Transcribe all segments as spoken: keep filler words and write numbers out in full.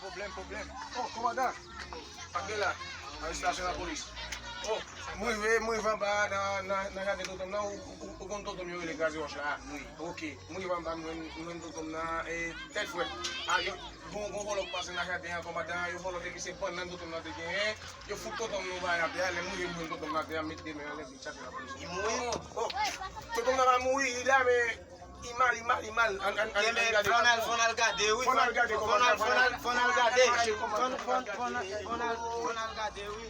Pwoblèm, pwoblèm. Oh, kòmandan. Sa k gen la? Arestasyon lapolis. Oh, m rive, m rive anba a nan, nan, nan jaden tonton m nan, ou, ou, ou konn tonton m yo rele Kraze Wòch la a? Wi. Ok. M rive anba, m jwenn, m jwenn tonton m nan, e, tèt frèt. A, yo, gon, gon vòlò k pase nan jaden an, kòmandan, yo vòlò depi se bannann tonton m nan te genyen, yo fout tonton m nan anba atè a, lè m rive m jwenn tonton m nan atè a, m met de men anlè, m di chache lapolis. Li mouri? Oh, tonton m nan pa mouri, li la, men li mal, li mal, li mal. Ann, ann, ann, ann gade. Fò n al, fò n al gade, wi. Fò n al gade, kòmandan, fò n al, fò n al gade. Fò n, fò n, fò n, fò n al, fò n al gade, wi.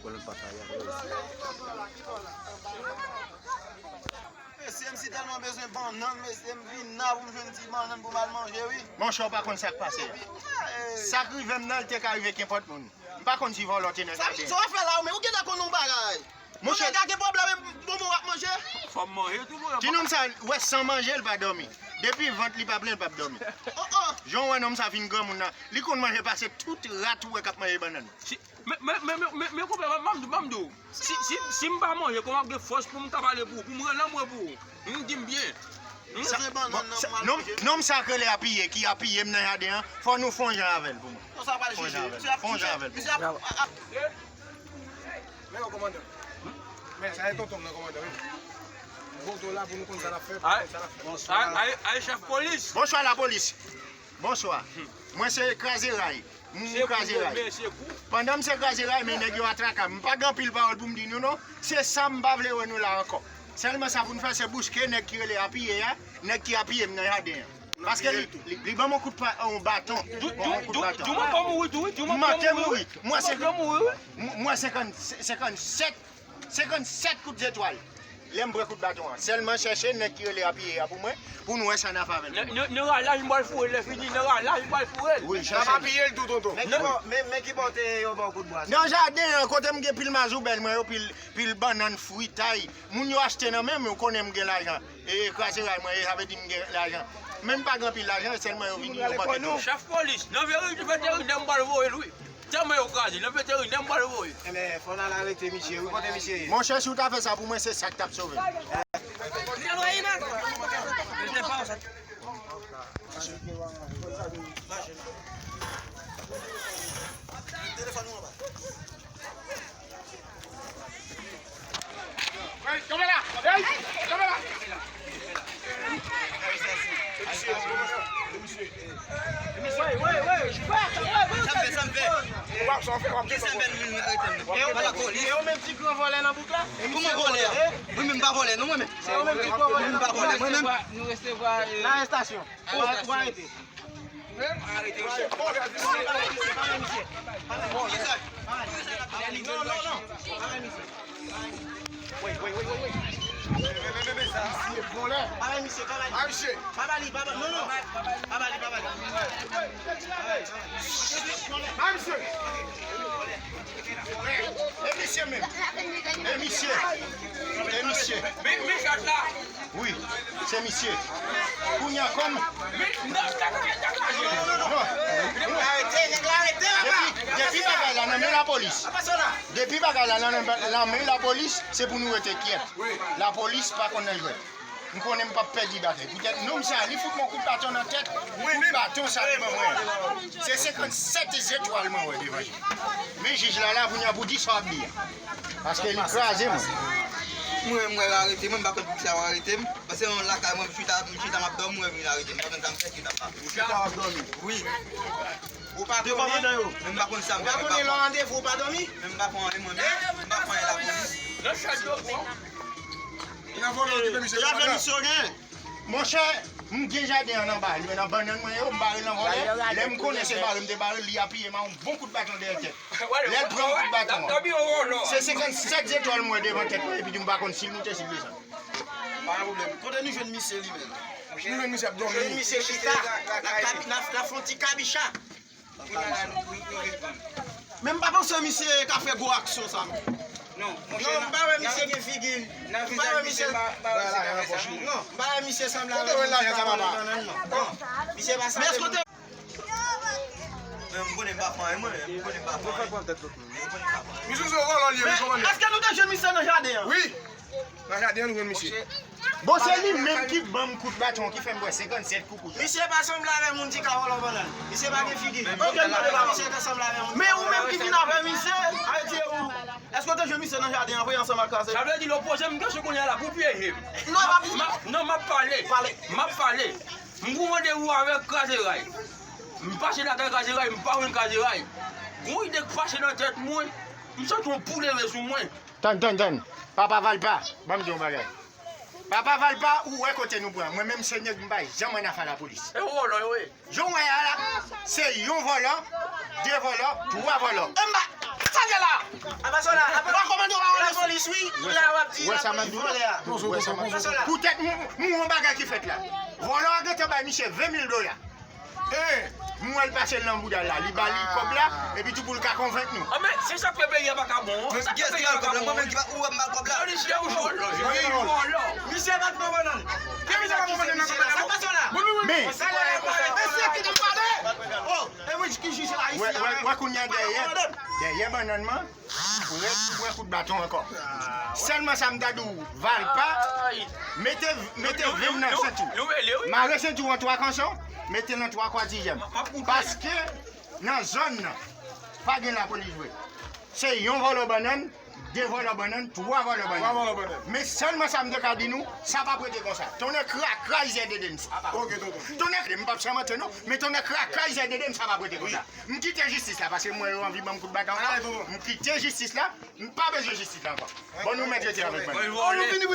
Mesye, m si tèlman bezwen bannann, mesye, m vin la pou m jwenn ti bannann pou m al manje, wi. Monchè, ou pa konn sa k pase a. Sa k rive m nan, li te ka rive kenpòt moun. M pa konn si vòlò te nan jaden. Sa w ap fè la, ou menm? Ou gentan konn yon bagay. Monchè, nèg la gen pwoblèm, bon, bon, w ap manje. Fò m manje tou, bon. Ti nonm sa, ou wè, san manje, l pa dòmi. Depi vant li pa plen, l p ap dòmi. Oh, oh. Jan w wè nonm sa fin granmoun nan, li konn manje pase tout rat ou wè k ap manje bannann. Si, men, men, men, men, men, men, konpè, ban m di w, ban m di w. Si, si, si m pa manje, kòman m ap gen fòs pou m ka pale pou ou, pou m rele anmwe pou ou? Hmm, di m byen. Hmm? Sa, bon, sa, nonm, nonm sa k rele Apiye, ki apiye m nan jaden an, fò nou fè yon jan avè l pou mwen. Fè yon jan avè l. Fè yon jan avè l pou mwen. Men yo, kòmandan. Men sa e tonton m nan, kòmandan, wi. Vote w la pou nou konn sa n ap fè, pou nou konn sa n ap fè. Ay, ay, ay, chèf polis. Bonswa, lapolis. Bonswa. Mwen se Kraze Ray. M kraze ray. Pandan m se kraze ray, men nèg yo atraka m. M pa gen anpil pawòl pou m di nou non. Se sa m pa vle wè nou la ankò. Sèlman sa pou n fè, se bouske nèg ki rele Apiye a, nèg ki apiye m nan jaden an. Paske li, li, li ban m yon kout pa, yon baton. Ban m yon kout baton. M manke mouri. Mwen se, mwen senkant, senkannsèt, senkannsèt kout zetwal. Lè m pran kout baton an. Sèlman chèche nèg ki rele Apiye a pou mwen, pou nou wè sa n a fè avè l. Nan, nan, nan ralaj m pral foure l, lè fini, nan ralaj m pral foure l. Wi, chèche. N ap apiye l tou, tonton. Men ki bò, men, men ki bò te yo ba w kout bwa sa? Nan jaden an, kote m gen pil mazoubèl mwen yo, pil, pil bannann, fritay. Moun yo achte nan men m, yo konnen m gen lajan. E kraze ray mwen, e sa vle di m gen lajan. Men m pa gen anpil lajan, sèlman yo vini, yo manke tou. Chèf polis, nan veri-, veterinè m pral voye l, wi. Tèlman yo kraze, nan veterinè m pral voye. Enben, fò n al arete misye, wi, kote misye ye? Monchè, si w ta fè sa pou mwen, se sa k t ap sove m. Hey, kanpe la! Hey, kanpe la! Sa m fè, sa m fè. Sa m fè, nou, nou arete m. E yo menm ti gran vòlè nan bouk la? Kòman vòlè a? Mwen menm pa vòlè, non, mwen menm. Se yo menm ki gran vòlè nan bouk la? Mwen menm pa vòlè, mwen menm. N arestasyon. Ou arete. Non, non, non. Wi, wi, wi, wi, wi. Men, men, men, men, sa. Misye vòlè. Bay misye, bay misye. Bay misye. Pa ba li, pa ba, non, non. Pa ba li, pa ba li. Bay misye. E misye menm. E misye. E misye. Men, men chat la. Wi, se misye. Kounye a kòm. Non, non, non, non. Depi, depi bagay la nan men lapolis. Depi bagay la nan, nan, nan men lapolis, se pou nou rete kyèt. Lapolis pa konn nan jwèt. M konnen m p ap pèdi batay. Poutèt nonm sa, li fout mwen kout baton nan tèt. Kout baton sa li ban mwen. Se senkannsèt zetwal mwen wè devan je m. Men jij la la, kounye a pou di sa w ap di a. Paske li kraze mwen. Mwen, mwen arete mwen, m pa konn poukisa yo arete m. Paske yon lakay mwen, m chita, m chita m ap dòmi, mwen vin arete m. M pa konn sa m fè, chita m ap. Ou chita w ap dòmi? Wi. Ou pa dòmi? Men m pa konn sa m fè. Ou pa konnen lè w randevou, ou pa dòmi? Men m pa fè anyen mwen menm. M pa fè anyen lapolis. Nan chat yo pran. Nan vòlè yo kite misye. Misye gen. Monchè, m gen jaden an anba, li nan bannann mwen yo, m bare l nan vòlè. Lè m konnen se bare m te bare l, li apiye m a yon bon kout baton dèyè tèt. Lè l pran m kout baton an. Se senkannsèt zetwal m wè devan tèt mwen, epi di m pa konn si l moute, si l desann. Pa gen pwoblèm. Kote nou jwenn misye li menm? Nou jwenn misye ap dòmi. Jwenn misye chita. L ap kabi-, l ap, l ap fè yon ti kabicha. Men m pa panse misye ka fè gwo aksyon sa. Non, monchè, non, m pa wè misye gen figi. M pa wè misye. Non, m pa wè misye sanble avèk yon moun ki pa vòlè bannann, non. Non, misye pa sanble moun. Men èske w te Men m konnen m pa fè anyen, mwen. M konnen m pa fè anyen. M konnen m pa fè anyen. Misye se vòlò li ye, wi, kòmandan. Èske nou te jwenn misye nan jaden an? Wi. Nan jaden an, nou jwenn misye. Bon, se li menm ki ban m kout baton ki fè m bwè senkannsèt kou kout la. Misye pa sanble avèk moun ki ka vòlò bannann. Misye pa gen figi. Ok, m tande papa. Misye ka sanble avèk moun ki ka vòlò bannann. Men ou menm ki vin avè misye, Ayiti ou, èske w te jwenn misye nan jaden an vre ansanm ak Kraze? Sa vle di lè w poze m kesyon kounye a la pou pyeye m. Non, m ap, m ap, non, m ap pale. Pale. M ap pale. M gon randevou avèk Kraze Ray. M pase lakay Kraze Ray, m pa jwenn Kraze Ray. Gon ide k pase nan tèt mwen, m santi yon pou leve sou mwen. Tann, tann, tann. Papa Valpa, ban m di yon bagay. Papa Valpa, ou wè kote nou pran. Mwen menm se nèg m pa janm ann afè lapolis. E vòlò yo ye. Jan w wè a la, se yon vòlò, de vòlò, twa vòlò. Enba, sa gen la? Apa sa la? Apa kòmande w pa wè lapolis wi? La w ap di lapolis vòlè a. Poutèt m, m wè yon bagay ki fèt la. Vòlò a gentan bay misye ven mil dola. M wè l pase l nan bouda l la, li ba li kòb la, epi tou pou l ka konvenk nou. Anben, se sa k fè peyi a pa ka bon an. Sa k fè peyi a pa ka bon an. Mwen menm ki pa, ou wè m ba l kòb la. Misye ou jwè lò, jwè lò. Misye pa t pran bannann. Ki misye pa t pran bannann nan kòb la? Sa pa sa la. Men, mesye ki te pale. Oh, e mwen ki jije la isi a. Wè, wè, wè kounye a dèyè, dèyè bannann man. Ou ret pou pran kout baton ankò. Sèlman sa m ta di w, Valpa, mete, mete ven nan senti w. Mare senti w an twa kanson, mete nan twa kwatizèm. Paske nan zòn nan, pa gen lapolis vre. Se yon vòlò bannann, de vòlò bannann, twa vòlò bannann. Men sèlman sa m te ka di nou, sa p ap rete konsa. Tonnè krakray zèdede m sa. Tonnè, m p ap chèmante non, men tonnè krakray zèdede m sa p ap rete konsa. M kite jistis la, paske m wè yo anvi ban m kout baton ankò. M kite jistis la, m pa bezwen jistis la ankò. Bon, nou mèt rete avèk bannann.